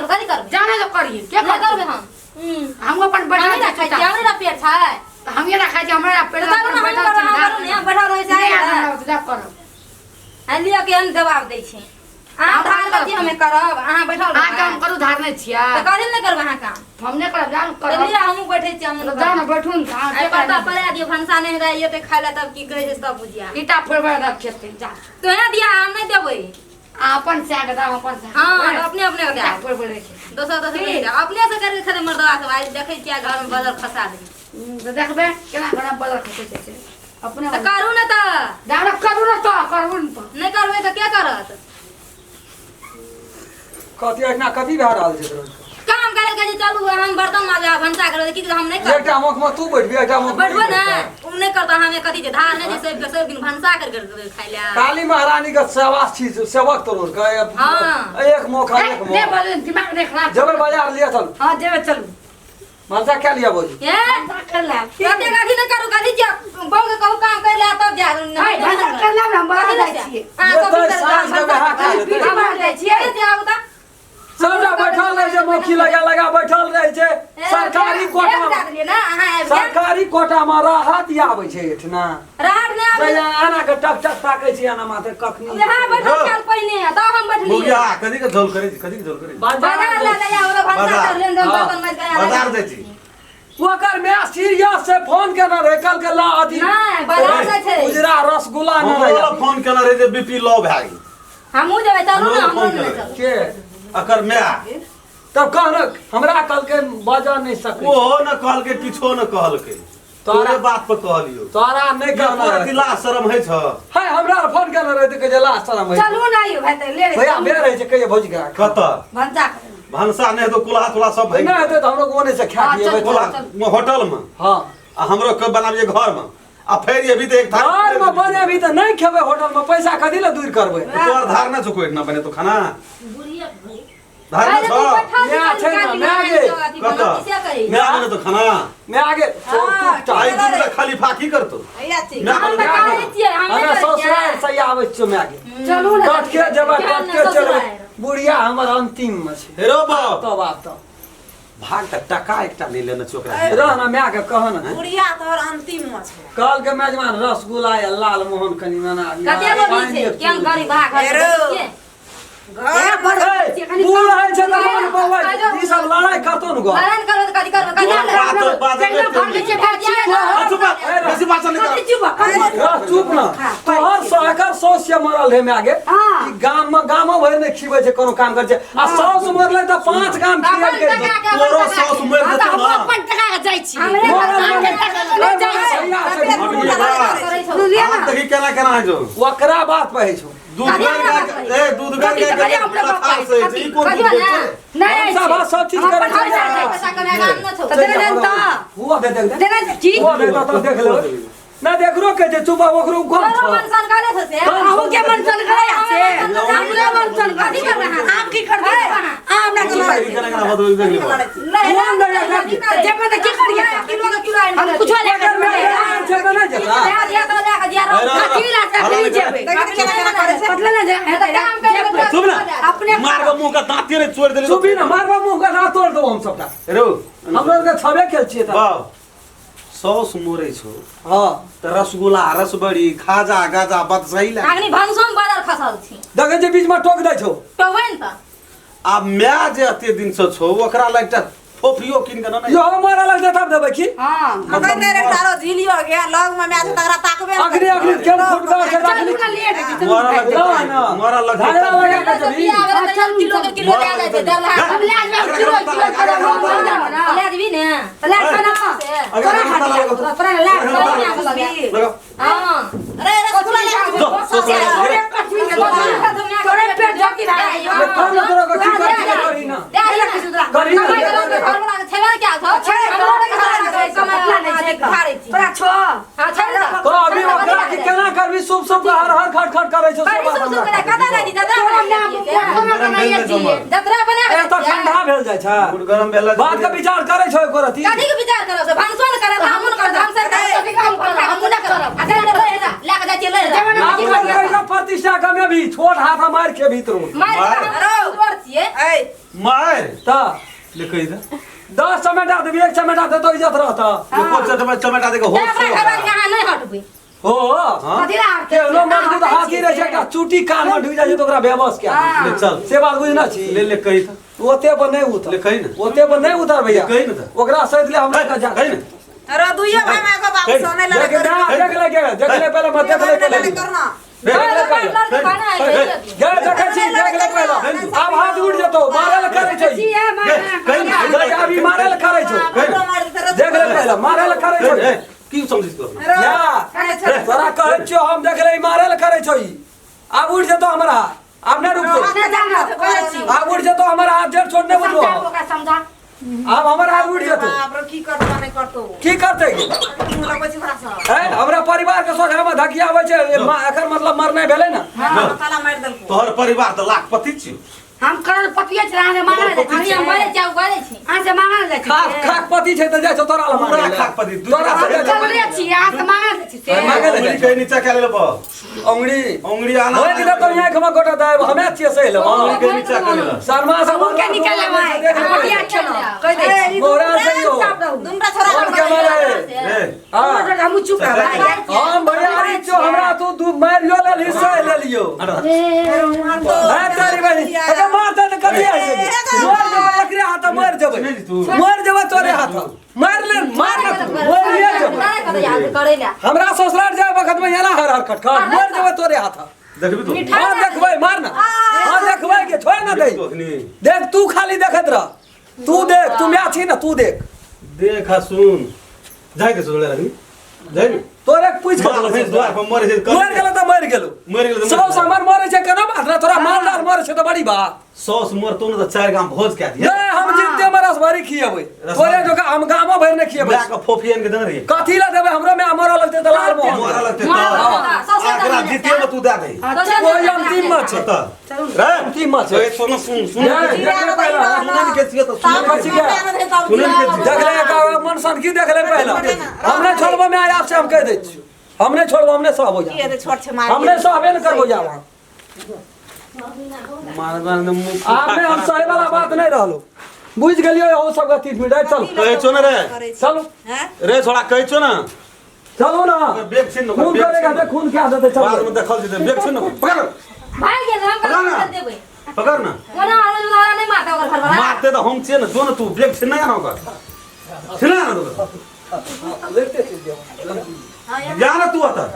करबै कथी करबै जाने तो करिए के नहि करबै हम हम अपन बैठल हमे छी खाइ छियै हमरे ने पेट छै हमे ना खाइ छी हमरा पेट तऽ चलू ने हम करबै हम करू ने हम बैठल रहै नहि छै हमरा जा करब आ लिअ के हम जवाब दै छी अहाँ हम धार करब। छी हमे करब अहाँ बैठल अहाँ रहबै काम करू धार नहि छियै तऽ कथी नहि करबै अहाँ काम हम नहि करब जान तऽ करब लिअ हमहूँ बैठै छी हमहूँ जाउ ने बैठू ने अहाँ आइ के पत्ता करब? पड़ा दियौ भनसा नहि रहै तऽ खाइ लए तब की कहै छै सब बुझिया ईटा फोड़बै रख खेतै जा तोहे दिया हम नहि देबै अहाँ अपन सएह के दाम अपन सएह हाँ अपने अपने के ईटा दे फोड़बै रखे दोसर दोसर के दे अपने से करके खेतै मर्दवा सब आइ देखै छियै घर में बदल खसा देबै तऽ देखबै केना केना बदल खसै छै से अपने तऽ करू ने तऽ दाम करू ने तऽ करू ने तऽ नहि करबै तऽ के करत कथी एहिना कथी भए रहल छै तोरा? काम करे के जे चलू हम बर्तन माजब भनसा करबै की हम नहि करबै एकटा मुख में तू बैठबी एकटा मुख में बैठबो ई ने बैठतै। उ नहि करतै हमे कथी छै धार नहि छै सबके सब दिन भनसा कर कर देबै खाइ लए काली महारानी के सेवा छी सेवक तोर के हाँ। एक मौका एक नहि मौका बोलू दिमाग नहि खराब जेबै बाजार लिअ चल हाँ जेबै चलू मनसा क्या लिया भौजी ए भनसा कर लेब कते अथी नहि करू कथी छै बहू के कहू काम कर ले तब जा हाय भनसा कर लेब ने हम बाहर जाइ छियै अहाँ सब ये तऽ साँझ के बेहा खा लेतै। पीठी मार जाइ छियै छियै आब तऽ सबटा बैठल रहै छै मौखी लगा लगा बैठल रहै छै सरकारी कोटा एक दए देलियै ने अहाँ आबि गेल सरकारी कोटा में राहत आबै छै एहिठिना राहत नहि आबै जहिया आना के टक टक ताकै छी आना माथे कखनी यहाँ बैठल छल पहिने तब हम बैठलियै बुढ़िया कथी के झोल करै छी कथी के झोल करै छी बाजार लए ले आउ भनसा बाजार। कर लेन हाँ। बर्तन माजि के आयल। बाजार जाइ छी ओकर my serious से फोन केने रहे कल के ला अथी नहि बाजार नहि छै उजरा रसगुल्ला ने हमरो रहे वाला फोन केने रहे जे बीपी लो भए गेल हमहूँ जेबै चलू ने हमरो हमरो फोन ने केने चलू के अकर my तब कहलक हमरा कहलकै बजा नहि सकै ओहो न कहलकै किछो न कहलकै तोरे बात पर कहलियौ तोरा नहि कहना तोरा लाज शरम होइ छ है हमरा फोन केने रहे तऽ कहै छै लाज शरम होइ छै। चलू ना यौ भाइ तऽ ले ले भैया बेर होइ छै कहियो भौजी के कतऽ भनसा करू। भनसा नहि हेतौ कुल्हा तुल्हा सब भरि नहि हेतै तऽ हमरो ओने से खा हाँ, के एबै चल। कुल्हा होटल में हँ आ हमरो के बनाबिए घर में आ फेर ये भी तऽ एक थारी घर में बनेबही तऽ नहि खेबै होटल में पैसा कथी लए दूर करबै तोहर धार ना छौ कोइ ना बने तो खाना धार ना अरे छौ तू बैठल म्या छी, छै ने, काली म्या माय गे। के अथी कतऽ बनल, किसे कही? म्या बने तो खाना मैं आगे हाँ, आई दूध का खाली फाकी करतो हैया छी म्या हम बने तऽ तो खाना कहै छियै, हम नहि हमरा करै ससुराल छियै। से आबै छियौ मैं आगे चलू ने कटके जेबै केहन कटके चलबै ससुराल? बुढ़िया हमर अंतिम में छै हेरो बाप तब आब तब भाग त टका एकटा नहि लेने छौ ओकरा रह ना my के कह ना बुढ़िया तोहर अंतिम में छौ कहल के मेजबान रसगुल्ला या लाल मोहन कनि बना लिअ। कते लोग पानि छै एक केहन चूड़ी। गरीब घर हेरो। छियै? घर बड़ ए, बूढ़ होइ छै तऽ मन बौआ ई सब लड़ाइ करतौ ने गो लड़ाइ करबै तऽ कथी करबै? कथी बात करबै? बात घर के छियै, छियै ना। चुप बेसी भाषण नहि कर कथी चुप कथी रह चुप ना तोहर सहकर साउस से मरल है my गे हाँ। ई गाम में गामो भरि नहि खिबै छै कोनो काम करै छै आ साउस मरलै तऽ पांच गाम अपन खिएलकै टका के अपन तोरो टका साउस के। मरि हाँ, तऽ जेतौ हम ना अपन टका के जाइ छी हमरे मरल टका मने के ए, नहि जाइ छै। भैया छै, बुढ़िया करै छौ। बुझलियै आब ना देखी केना केना होइ छौ ओकरा बात पर होइ छौ दूध गाय गाय ए दूध गाय कथी गाय तऽ के करिया हमरा बाप पथार से होइ छै ई कोन कथी दूध बना? होइ छै नहि हम सब अछि। सब चीज हम करै अपन छै। पैसा जाइ पैसा कमाए के आम नहि छौ। तऽ देने जानि तऽ हुआ दे देख दे देने जानि की हुआ दे तऽ देख लेबै नहि देखरो कहै छै चुप ओकरो कम तोरो छौ मन सनकाले छौ से? अहूँ के मन सनकरै से हमरे मन सनकरै कथी करबै अहाँ? आब की करबै अहाँ हमरा की ई केना केना बतबै देख लेबै नहि, कोन नहि, दया कथी करै? जेबै तऽ की करियै किलो के किलो आनि हम देबै। कुछो ले अगर के मैं छै तऽ नहि जेता लए दिअ तऽ लए के दिअ, रौ। अरे, कथी ला से अखनी जेबै देखी केना केना करै छै बदले ने जे तऽ काम करि कऽ चुप ना अपने मार के मुंह के दांते रे चोर देली चुपी ना मारबा मुंह के ना तोड़ देबो हम सबटा रो हमरो के छबे खेल छियै तऽ बाप सौस मोरे छौ हां तऽ रसगुल्ला रसबड़ी खाजा गाजा बदसही ला अखनी भनसोमे बदल खसल छी देखै छै बीच में टोक दै छौ टोबै ने तऽ आ my जे एते दिन से छौ ओकरा लग एकटा फोफियो कीन के ने यो मारा लगतै तब देबै की हां अखन नहि रे तारो झिलियो गे लग में my छै तकरा ताकबे नहि अखनी अखनी केम फुटगा छै चलू अखनी ना लेट होइ छै, मोरा चलू लग ना, ना। मोरा लग धारा लगा के तऽ चली बियाह भेलै तऽ एक किलो के किलो लए जाइ छै 1.5 लाख हम ले जाब किलो किलो तऽ लए जेबही ने तऽ ले खाना से। तोरा हाथ तोरा ले लगा हँ अरे रसगुल्ला ले के जो सौस लगा तोरे कथी के तोरे पेट जकी भाई कौन तोरा के की करी करी ना करी ना तोरा छो तो अभी ओकरा के केना करबी सुप सुप के हर हर खट खट करै छौ से बात हमरा गरम भेल जाइ छौ हमर। ए तऽ ठंडा भेल जाइ छै गुड़ गरम भेल बात के विचार करै छौ एको रति आब कहियो प्रतिष्ठा कमे भी छोट हाथ मार के भीतर मार। ए मार त ले कहि दे 10 चमेटा देबी एक चमेटा देतो इज्जत रहता एको चटमे चमेटा दे के हो हमरा घर यहाँ नहीं हटबै हो हां कथी ला हटतै? केहनो मजबूत हाथी रहै छै एकटा चूटी कान में ढुकि जाइ छै तऽ ओकरा बेबस कए ले दै छै। चल से बात बुझना छी ले ले कहि दे ओते पर नहीं उतर ले कहि ने ओते पर नहीं उतर भैया ले कहि ने तऽ। ओकरा सहित ले हमरा के जा कहि ने अरे दुइयो भाई माय के बाप सोने लड़े देख ना देख ले के देख ले पहले मत देख ले पहले करना देख ले पहले गे देखै छी देख ले पहले आब हाथ उठ जेतौ मारे ल करै छै जी, है, मार, कहि ने देख अभी मारे ल करै छौ देख ले पहले मारे ल करै छौ ए की समझिस तू या तोरा कहै छियौ हम देख ले मारे ल करै छौ ई आब उठ जेतौ हमरा आब नहि रुकतौ ना जा ना, कहै छी। आब उठ जेतौ हमर हाथ जड़ छोड़ नहि बुझलो समझा ओकरा समझा आब हमर हाथ उठ जेतौ बाप रे की करतो नहीं करतो की करतै मुंह लगबै छी ओकरा से है हमरा परिवार के सोझा में धकियाबै छै एकर मतलब मरनाइ भेलै ने हां ताला मारि देलको तोहर परिवार तऽ लाखपति छियौ हम करोड़पतिये छी अहाँ से मांगल जाइ छी हम मरे जाऊ करे छी अहाँ से मांगल जाइ छी खाक खाकपति छै तऽ जाइ छौ तोरा लग पूरा मांगै लए। खाकपति, तोरा से जाइ छौ चलरे छी अहाँ से मांगल जाइ छी से मांगल उंगली के नीचा कए लेबो अंगुरी उंगली आना होय गेलै तऽ यहाँ खमा गोटा दायब हमे छियै सही लेब उंगली के नीचा कए लेबो शर्मा से हमहूँ के निकाल लेबै हमहूँ खेलौ कहि दै छी मोरा से यौ चुपचाप रहू दुनटा छोरा और के मारे ए हां हमहूँ चुप रहबै हम भैयारी छौ हमरा तू दू मारियो लेल हिस्सा ले लियो है तारी बहिनी अरे मारते तऽ कथी होइ छै मर जेबै एकरे हाथ मर जेबै नहीं तू मर जेबै तोरे हाथ मार ले मार ले तू, मरिए जेबै करे ला हमरा ससुराल जाय वखत में एना हर हर खटखट मर जेबै तोरे हाथ देखबी तू हाँ देखबै मार ना हाँ देखबै के छोड़ ना दे तू अखनी देख तू खाली देखत रह तू देख तू म्या छी ना तू देख देख आ सुन जाय के सुन ले रखनी जाय ने तोरे पूछ के माल भैंस द्वार पर मरे छै मर गेलो तऽ मर गेलो मरि गेलो तऽ मरि सब गेलो। सामान मरे छै केना बात ना तोरा मालदार मरे छै तऽ बड़ी बात सौस मरतो ने तऽ चारि गाम भोज कए दिए नहीं हम जीते में रसभरी खिएबै तोरे जो हम गामो भरि नहि खिएबै माय के फोफी आनि के देने रहिए कथी ला देबै हमरो में मरऽ लगतै तऽ लाल मोहन मरऽ लगतै सौंसे तऽ एकरा जीते में तू दए दही कोई अंतिम में छै तऽ रे अंतिम में छै ए सुन सुन सुन नहीं, देख ले पहले सुन के छियै तऽ सुन देखै छी के? देख ले एक मन सन की देख ले पहले हम नहि छोड़बो में आब से हम कहि दै छियौ हम नहि छोड़बो हम नहि सहबो जा छोट छै मार हम नहि सहबे नहि करबो जा वहाँ मार मार ने मुँह आब नहि हम सहे वाला बात नहि रहलो बुझि गेलियो हो सब 30 मिनट चल कहै छौ ने रे चलू हैं रे छोड़ा कहै छौ ने चलू ना ओकर बेग छिन ओकर खून बेग करेगा छिन तऽ खून क्या देतै बाद चल में देखल जेतै बेग छिन पकड़ भाग गेल हम पकड़ ना। कर देबै पकड़ ना ओना आदमी वाला नहीं मारता ओकर घर वाला मारते तऽ हम छियै ने जो ने तू बेग छिन नहि आना ओकर छिन आना ओकर लेते चलि जाओ जा ना तू अतः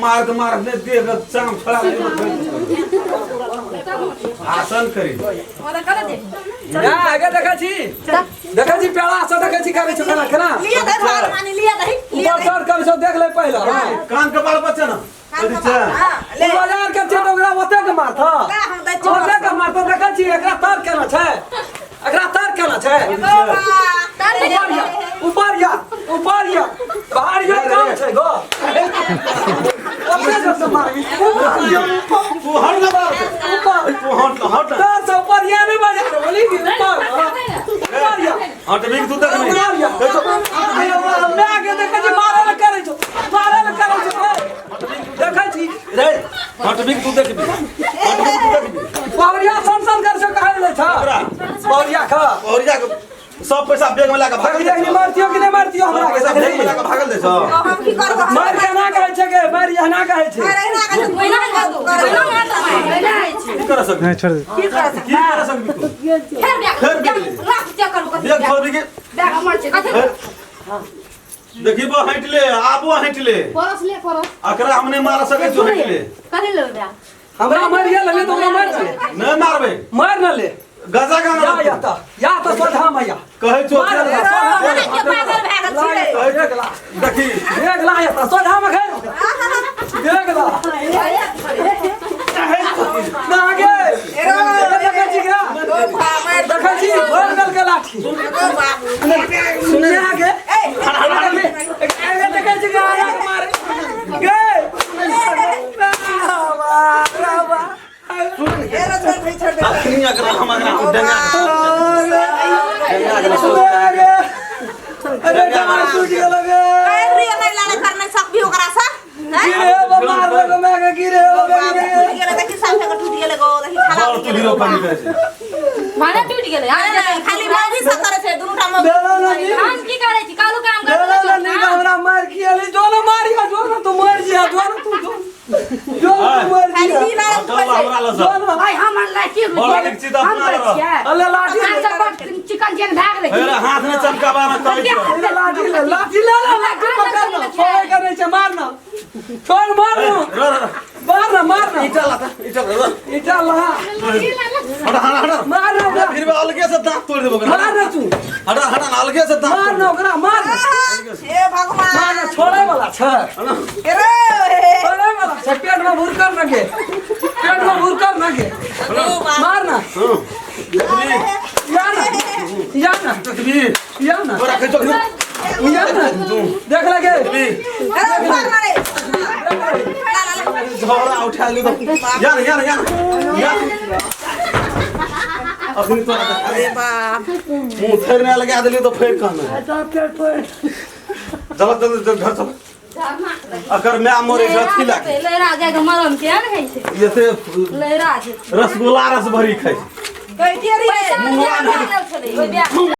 मार के मार ने देह के चाम छड़ा ले भाषण करी ओना कर दे ना आगे देखै छी देखै छी पेड़ा से देखै छी करै छी केना केना लिया दे घर मानी लिया दही लिया ऊपर चढ़ कर सब देख ले पहले हाँ कान के बाल बच्चा ना कान कथी के छै बाल, हाँ, ले। उ बाजार के छै तऽ ओकरा ओते के मारता ले, हम दै छियौ। ओते के मारता देखै छी एकरा तर केना छै एकरा तर केना छै ऊपर या ऊपर या ऊपर या बाहर यो काम छै गो ओते से मारबी ऊपर या ऊपर तू हट ना बाल ऊपर तू हट ना हट ना तर से ऊपर या नहीं बाजार बोली कि ऊपर ऊपर या हट भी तू देख नहीं ऊपर या मैं आगे देखै छी मारे ल करै छौ मारे ल करै छौ देखै छी रे हट भी तू देख भी हट भी तू देख भी पौरिया सन सन कर से कहै ले छ ओकरा पौरिया खा और जा के सब पैसा बैग में लाके भागल देखनी मारतियो कि नहीं मारतियो हमरा के पैसा बैग में लाके भागल दे छौ हम की करबो मार केना कहै छै के मार एना कहै छै अरे ना कहै छै, ओहिना कर दो ओहिना मार दो ओहिना होइ छै की कर सकबी नहीं छोड़ दे की कर की कर सकबी तू फेर बैग फेर बैग ले। लाख चेक करू कथी देख छोड़ भी के बैग हमर छै कथी देखी बो हट ले आबो हट ले परस ले परस अकरा हमने मार सके छौ हट ले कथी लेबै बैग हमरा मारिया ले तो ओकरा मार ले नहीं मारबे मार न ले गजा गाना या या त या त सोझा मैया कहै छौ मार ले सकै के पागल भए गेल छी रे देख ला देखी देख ला या त सोझा में खेल देख ला ना आगे देखै छी क्या देखै छी भर गल के लाठी एगो बाबू सुने आगे आगे देखै छी क्या आगे मारे गे रामा एरो छोड़ दे छोड़ दे अखनी अकरा हम अकरा हम डंगा अरे डांस टूट गेल गे रे नहीं लाने करने सकबी ओकरा से हैं? गिरे बा मार लगो मैं के गिरे बा बाबू, टूट गेलै देखी साफ के टूट गेलै गो देखी छाला बाल तू हीरो पानी कहै छै भाड़ा टूट गेलै। खाली मौगी सब करे छै दुनू टा मौगी। हम की करै छी? कालू काम ना करै ना नीक हमरा मार खियाली जो ना मारिया जो ना तू मर जिया जो ना तू जो जो ना तू मर खाली जिया ई लाल चल हमरा लग जो ना भाई हम लाठी बड़ा एक चीज हम अपना करै रह। छियै। अल्ले लाठी अहाँ सब बड़ चिकन चिकन भए गेलै। हेरा हाथ में चमकावा ना कहै छियौ। ले लाठी ले लाठी ले ले लाठी पकड़ ना छोड़े के नहीं छै मार ना छोड़ मार ना र र मार ना मार ना ईटा लाता ईटा र ईटा ला हटा हटा हटा मार ना ओकरा फिर अलगे से दांत तोड़ देबो ओकरा। मार ना तू हटा हटा ना अलगे से दांत मार ना ओकरा मार ना हे भगवान मार ना छोड़े वाला छै रे छोड़े वाला छै पेट में भुरकर ना के पेट में भुरकर ना के मार ना या ना या ना तकबीर या ना तोरा कहै छौ या ना देख लगे तकबीर अरे ऊपर मारे झगड़ा उठा लियो यार यार यार यार अखनी तोरा अरे बाप मुंह फेर नै लगा देलियो तो फेर कहना चल चल चल घर चल अकर my मरे छै अथी लागे लहरा जाके मरम किया ने होइ छै जैसे लहरा छै रसगुल्ला रस भरी खाइ कहतियै रे पैसा छलै ओहि बियाह।